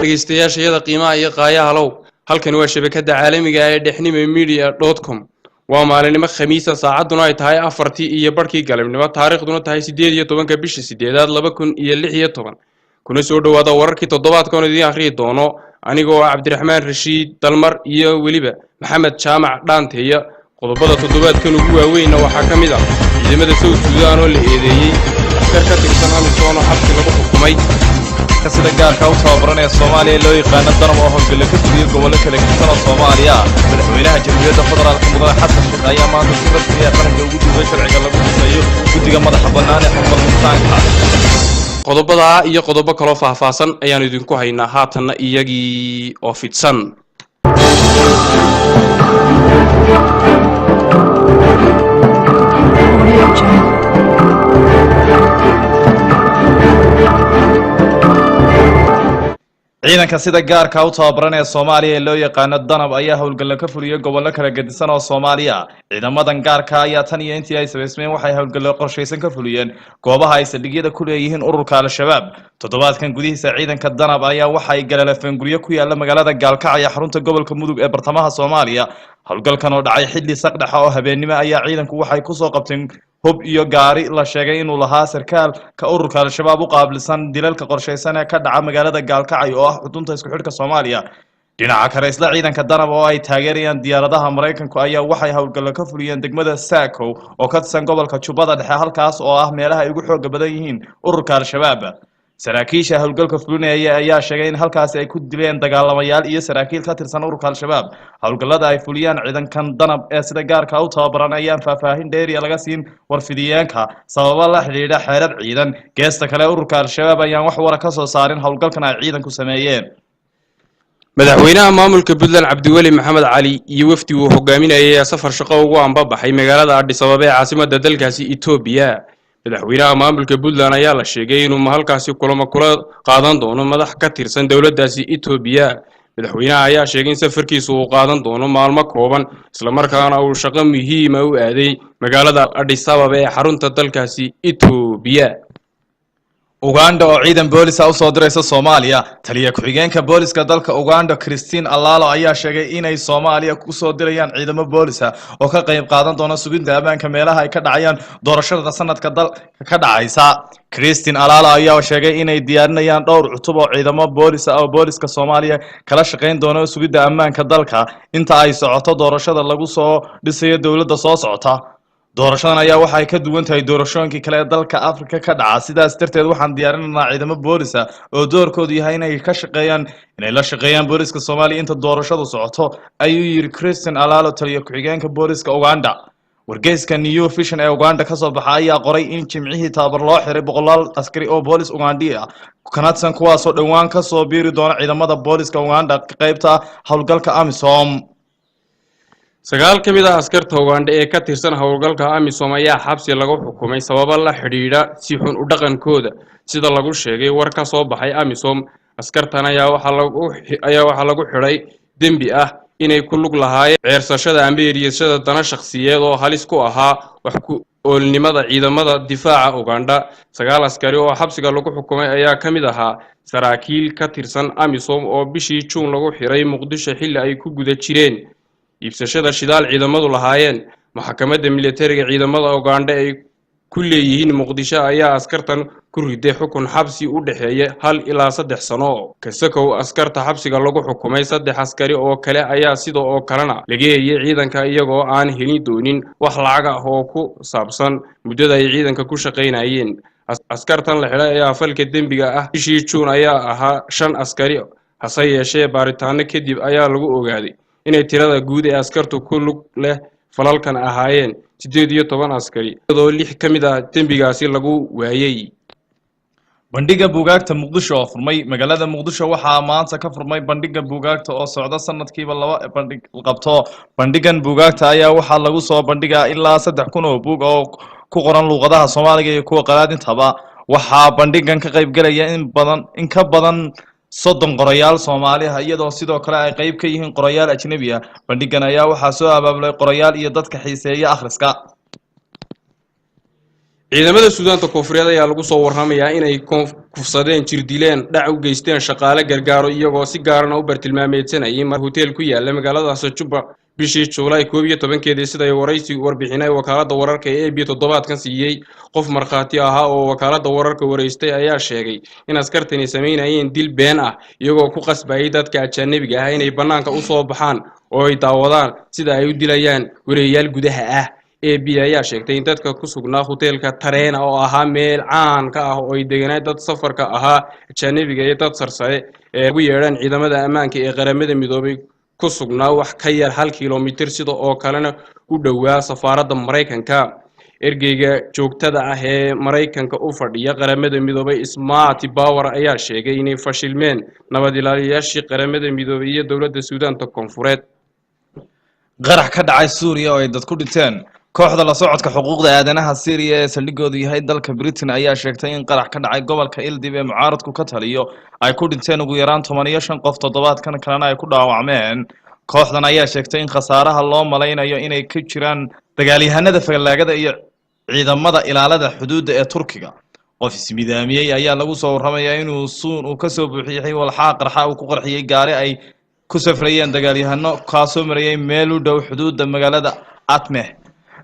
Dhegeystayaashayada qiimaha iyo qaayaha low, halkani waa shabakada caalamiga ah ee dhexnimo media.com. Waa maalinimo Khamiisa, saacadduna ay tahay 4:30 galabnimo, taariikhduna tahay 18-ka bisha sideedaad 2016. Kuna soo dhowaada wararkii toddobaadkan oo idiin akhriyi doono anigoo ah Cabdiraxmaan Rashiid Dalmar iyo weliba Maxamed Jaamac Dhaanteeya. Qodobada toddobaadkan ugu waaweynna waxaa ka mid ah ciidamada South Sudan oo la eedeeyey, askar ka tirsan AMISOM oo xabsi lagu xukumay. Sida gaarka u tababaranaya Soomaaliya loo yaqaano Danab oo howlgalle ka fuliya gobollo kala gedisan oo Soomaaliya ah. Madaxweynaha Jamhuuriyadda Federaalka Mudane Xasan Sheekh ayaa maanta si rasmi ah qaranka ugu duubay sharciga lagu dhisayo guddiga madaxa bannaan ee xuquuqul insaanka. Qodobadaa iyo qodobo kaloo faahfaahsan ayaanu idinku haynaa, haatanna iyagii oo fidsan. Audio Jungle. Ciidanka sida gaarka u tababaranaya Soomaaliya ee loo yaqaano Danab ayaa howlgallo ka fuliyay gobollo kala gedisan oo Soomaaliya. Ciidamadan gaarka ayaa tan iyo intii ay samaysmeen waxay howlgallo qorshaysan ka fuliyeen goobaha ay saldhigyada ku leeyihiin ururka Al-Shabaab. Toddobaadkan gudihiisa ciidanka Danab ayaa waxay galalafeen guryo ku yaala magaalada Gaalkacyo, xarunta gobolka Mudug ee bartamaha Soomaaliya. Howlgalkan oo dhacay xilli saqdhexa oo habeennimo ayaa ciidanku waxay kusoo qabteen hub iyo gaari la sheegay inuu lahaa sarkaalka ururka Al-Shabaab u qaabilsan dilalka qorshaysan ee ka dhaca magaalada Gaalkacyo oo ah xudunta isku xidhka Soomaaliya. Dhinaca kale, isla ciidanka Danab oo ay taageerayaan diyaaradaha Maraykanku ayaa waxay howlgallo ka fuliyeen degmada Saakow oo ka tirsan gobolka Jubbada Dhexe, halkaas oo ah meelaha ay ugu xooga badan yihiin ururka Al-Shabaab. Saraakiisha howlgalka fulinaya ayaa sheegay in halkaasi ay ku dileen dagaalamayaal iyo saraakiil ka tirsan ururka Al-Shabaab. Howlgallada ay fuliyaan ciidankan Danab ee sida gaarka u tababaran ayaan faahfaahin dheeriya laga siin warfidiyeenka sababo la xidhiidha xeerar ciidan. Geesta kale, ururka Al-Shabaab ayaan wax wara ka soo saarin howlgalkan ay ciidanku sameeyeen. Madaxweynaha maamulka Puntland Cabdiweli Maxamed Cali iyo wafdi uu hogaaminayay ayaa safar shaqo ugu ambabaxay magaalada Addis Ababa ee caasimadda dalkaasi Etoobiya. Madaxweynaha maamulka Puntland ayaa la sheegay inuu halkaasi kulamo kula qaadan doono madax ka tirsan dowladdaasi Etoobiya. Madaxweynaha ayaa sheegay in safarkiisu uu qaadan doono maalmo kooban, islamarkaana uu shaqo muhiima u aaday magaalada Addis Ababa ee xarunta dalkaasi Etoobiya. Uganda oo ciidan boolisa usoo diraysa Soomaaliya. Taliya ku-xigeenka booliska dalka Uganda Christine Alalo ayaa sheegay inay Soomaaliya kusoo dirayaan ciidamo boolisa oo ka qayb qaadan doona sugidda ammaanka meelaha ay ka dhacayaan doorashada sanadka dalka ka dhacaysa. Christine Alalo ayaa sheegay inay diyaarinayaan dhowr cutub oo ciidamo boolisa oo booliska Soomaaliya kala shaqayn doona sugidda ammaanka dalka inta ay socoto doorashada lagu soo dhisayo dowladda soo socota. Doorashadan ayaa waxay ka duwan tahay doorashooyinkii kale ee dalka Afrika ka dhaca, sidaas darteed waxaan diyaarinaynaa ciidamo boolisa oo doorkoodu yahay inay ka shaqeeyaan inay la shaqeeyaan booliska Soomaaliya inta doorashadu socoto, ayuu yidhi Christian Alalo, taliya ku-xigeenka booliska Uganda. Wargeyska New Vision ee Uganda kasoo baxa ayaa qoray in Jimcihii tababar loo xiray boqolaal askari oo boolis Ugandi ah kanadsan, kuwaasoo dhowaan kasoo biiri doona ciidamada booliska Uganda qaybta howlgalka AMISOM. Sagaal ka mid ah askarta Ugandha ee ka tirsan howlgalka AMISOM ayaa xabsi lagu xukumay sababo la xidhiidha si xun u dhaqankooda, sida lagu sheegay war ka soo baxay AMISOM. Askartan ayaa waxaa lagu xidhay dembi ah inay ku lug lahaayeen ceersashada amba eriyashada dana shakhsiyeed oo halis ku ahaa wax ku oolnimada ciidamada difaaca Ugandha. Sagaal askari oo xabsiga lagu xukumay ayaa ka mid ahaa saraakiil ka tirsan AMISOM oo bishii Juun lagu xiray Muqdisho xilli ay ku guda jireen iibsashada shidaal ciidamadu lahaayeen. Maxkamadda militariga ciidamada Ugandha ay ku leeyihiin Muqdisho ayaa askartan ku riday xukun xabsi u dhexeeya 1 ilaa 3 sano. Kasakow askarta xabsiga lagu xukumay, saddex askari oo kale ayaa sida oo kalena laga eeyay ciidanka, iyagoo aan helin doonin wax lacag ah oo ku saabsan muddada ay ciidanka ku shaqaynayeen. Askartan la xidhay ayaa falka dembiga ah bishii Juun ayaa ahaa shan askari, hase yeeshee baaritaano kadib ayaa lagu ogaaday inay tirada guud ee askartu ku lug leh falalkan ahaayeen 18 askari, iyadoo lix ka mid ah dembigaasi lagu waayey. Bandhiga buugaagta Muqdisho oo furmay. Magaalada Muqdisho waxaa maanta ka furmay bandhiga buugaagta oo socda sanadkiiba laba bandhig qabto. Bandhigan buugaagta ayaa waxaa lagu soo bandhigaa ilaa 3000 oo buug oo ku qoran luuqadaha Soomaaliga iyo kuwa qalaad intaba. Waxaa bandhigan ka qaybgelaya in ka badan 30 qorayaal Soomaali ah, iyadoo sidoo kale ay qayb ka yihiin qorayaal ajnebi ah. Bandhigan ayaa waxaa soo abaabulay qorayaal iyo dadka xiiseeya akhriska. Ciidamada Suudaanta Koonfureed ayaa lagu soo warramayaa inay Kufsadeen, jirdileen, dhac u geysteen shaqaale gargaaro, iyagoo si gaarana u bartilmaameedsanayay mar hotel ku yaala magaaladaasi Juba bishii Juulaay 11-keedii, siday waraysi warbixinay wakaaladda wararka ee AP toddobaadkan siiyey. Qof markhaati ahaa oo wakaaladda wararka waraystay ayaa sheegay in askartani samaynayeen dil been ah, iyagoo ku qasbayay dadka ajaanabiga ah inay bannaanka u soo baxaan oo ay daawadaan sida ay u dilayaan wareeyaal gudaha ah. AP ayaa sheegtay in dadka ku sugnaa hoteelka Tareena, oo ahaa meel caan ka ah oo ay deganaa dad safarka ahaa ajaanabiga iyo dad sarsare ee ugu yeedhaan ciidamada ammaanka ee Qaramada Midoobay, ku sugnaa wax ka yar 1 kilomitir, sida oo kalena u dhowaa safaaradda Maraykanka. Ergeyga joogtada ah ee Maraykanka u fadhiya Qaramada Midoobay, Samantha Power, ayaa sheegay inay fashilmeen nabad ilaaliyayaashii Qaramada Midoobay iyo dowladda Suudaanta Koonfureed. Qarax ka dhacay Suuriya oo ay dad ku dhinteen. Kooxda la socodka xuquuqda aadanaha Syriya ee saldhigoodu yahay dalka Britain ayaa sheegtay in qarax ka dhacay gobolka Idlib ee mucaaradku ka taliyo ay ku dhinteen ugu yaraan 15 qof, toddobaadkan kalena ay ku dhaawacmeen. Kooxdan ayaa sheegtay in khasaaraha loo malaynayo inay ka jiraan dagaalyahanada fallaagada iyo ciidamada ilaalada xuduudda ee Turkiga. Qof ismidaamiyey ayaa lagu soo warramayaa inuu suun uu kasoo buuxiyey walxaa qarxa uu ku qarxiyey gaari ay ku safrayeen dagaalyahano, kaasoo marayay meel u dhow xuduudda magaalada Atmeh.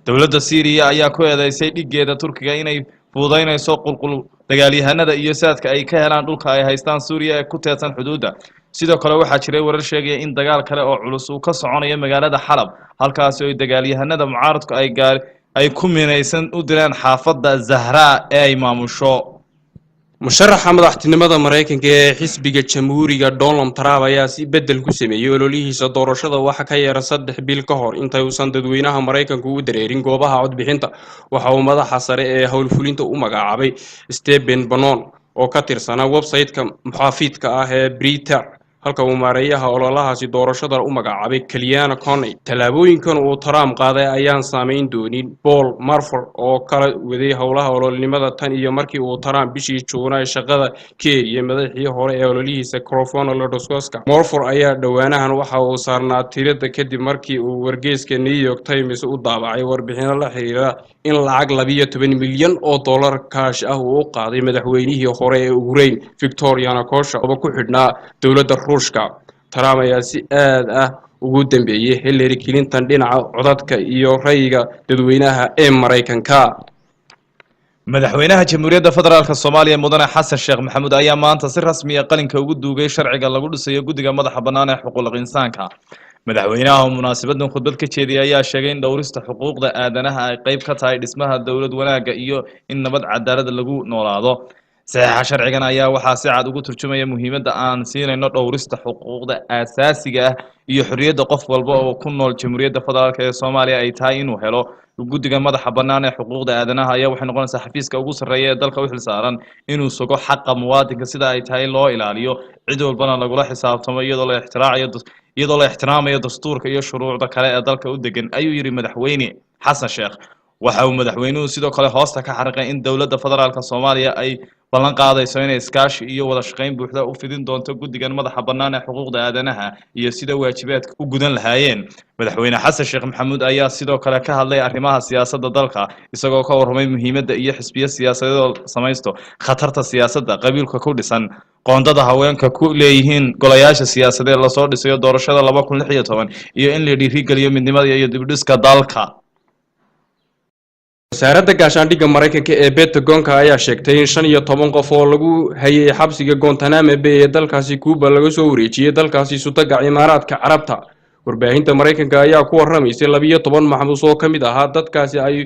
Dowladda Siiriya ayaa ku eedeysay dhiggeeda Turkiga inay fududaynayso qulqul dagaalyahanada iyo saadka ay ka helaan dhulka ay haystaan Suuriya ee ku teedsan xuduudda. Sidoo kale waxaa jiray warar sheegaya in dagaal kale oo culus uu ka soconayo magaalada Xalab, halkaasi oo dagaalyahanada mucaaradku ay gaari ay ku minaysan u direen xaafadda Zahraa ee ay maamusho. Musharaxa madaxtinimada Maraykanka ee xisbiga Jamhuuriga, Donald Trump, ayaa si bedel ku sameeyey ololihiisa doorashada waxa ka yara 3 bil ka hor inta uusan dadweynaha Maraykanka u dareerin goobaha codbixinta. Waxa uu madaxa sare ee howlfulinta u magacaabay Stephen Bannon, oo ka tirsanaa website-ka muxaafidka ah ee Breitbart, halka uu maareeyaha ololahaasi doorashada u magacaabay Kellyanne Conway. Tallaabooyinkan uu Trump qaaday ayaan saamayn doonin Paul Manafort, oo kala waday howlaha ololinimada tan iyo markii uu Trump bishii Juunay shaqada ka eriyey madaxii hore ee ololihiisa, Crofon Lodoscoska. Manafort ayaa dhowaanahan waxa uu saarnaa tirada kadib markii uu wargeyska New York Times u daabacay warbixino la xiriira in lacag 12 milyan oo dollar kaash ah uu u qaaday madaxweynihii hore ee Ukraine, Victor Yanukovych, oo ku xidhnaa dowladda Ruushka. Trump ayaa si aad ah ugu dambeeyey Hillary Clinton dhinaca codadka iyo ra'yiga dadweynaha ee Maraykanka. Madaxweynaha Jamhuuriyadda Federaalka Soomaaliya, Mudane Xasan Sheekh Maxamuud, ayaa maanta si rasmiya qalinka ugu duugay sharciga lagu dhisayo guddiga madaxa bannaan ee xuquuqul insaanka. Madaxweynaha oo munaasabadan khudbad ka jeediyay ayaa sheegay in dhowrista xuquuqda aadanaha ay qayb ka tahay dhismaha dowlad wanaagga iyo in nabad cadaalad lagu noolaado. Saxiixa sharcigan ayaa waxaa si cad ugu turjumaya muhiimadda aan siinayno dhowrista xuquuqda aasaasiga ah iyo xorriyadda qof walba oo ku nool Jamhuuriyadda Federaalka ee Soomaaliya ay tahay inuu helo. Guddiga madaxa bannaan ee xuquuqda aadanaha ayaa waxay noqonaysaa xafiiska ugu sarreeya ee dalka u xilsaaran inuu sugo xaqa muwaadinka sida ay tahay loo ilaaliyo, cid walbana lagula xisaabtamo, iyadoo la ixtiraamayo dastuurka iyo shuruucda kale ee dalka u degan, ayuu yidhi Madaxweyne Xasan Sheekh. Waxa uu madaxweynuhu sidoo kale hoosta ka xariiqay in dowladda federaalka Soomaaliya ay ballan qaadayso inay iskaashi iyo wada shaqayn buuxda u fidin doonto guddigan madaxa bannaan ee xuquuqda aadanaha iyo sida waajibaadka u gudan lahaayeen. Madaxweyne Xasan Sheekh Maxamuud ayaa sidoo kale ka hadlay arrimaha siyaasadda dalka, isagoo ka warramay muhiimadda iyo xisbiyo siyaasadeed oo samaysto, khatarta siyaasadda qabiilka ku dhisan, qoondada haweenka ku leeyihiin golayaasha siyaasadeed lasoo dhisayo, doorashada 2016 iyo in la dhiirigeliyo midnimada iyo dibdhiska dalka. Wasaaradda gaashaandhigga Maraykanka ee Pentagonka ayaa sheegtay in 15 qof oo lagu hayay xabsiga Guantanamo Bay ee dalkaasi Cuuba laga soo wareejiyey dalkaasi Sutaga Imaaraadka Carabta. Warbaahinta Maraykanka ayaa ku warramaysay 12 maxbuus oo ka mid ahaa dadkaasi ay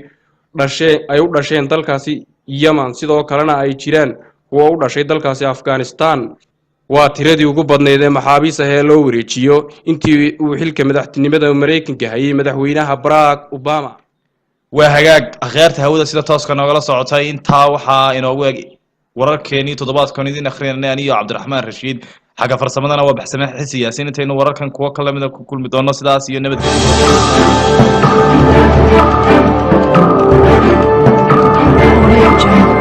dhasheen ay u dhasheen dalkaasi Yemen, sidoo kalena ay jiraan kuwa u dhashay dalkaasi Afghanistan. Waa tiradii ugu badnayd ee maxaabiis ah ee loo wareejiyo intii uu xilka madaxtinimada Maraykanka hayay madaxweynaha Barack Obama. Waa hagaag, akhyaarta hawada sida tooska noogala socotay, intaa waxaa inoogu eg wararkeenii toddobaadkan idin akhrinanay aniyo Cabdiraxmaan Rashiid. Xagga farsamadana waa Baxsame Xisi Yaasiin. Intaynu wararkan kuwo ka lamida ku kulmi doono, sidaas iyo nabadgelyo. Audio Jungle.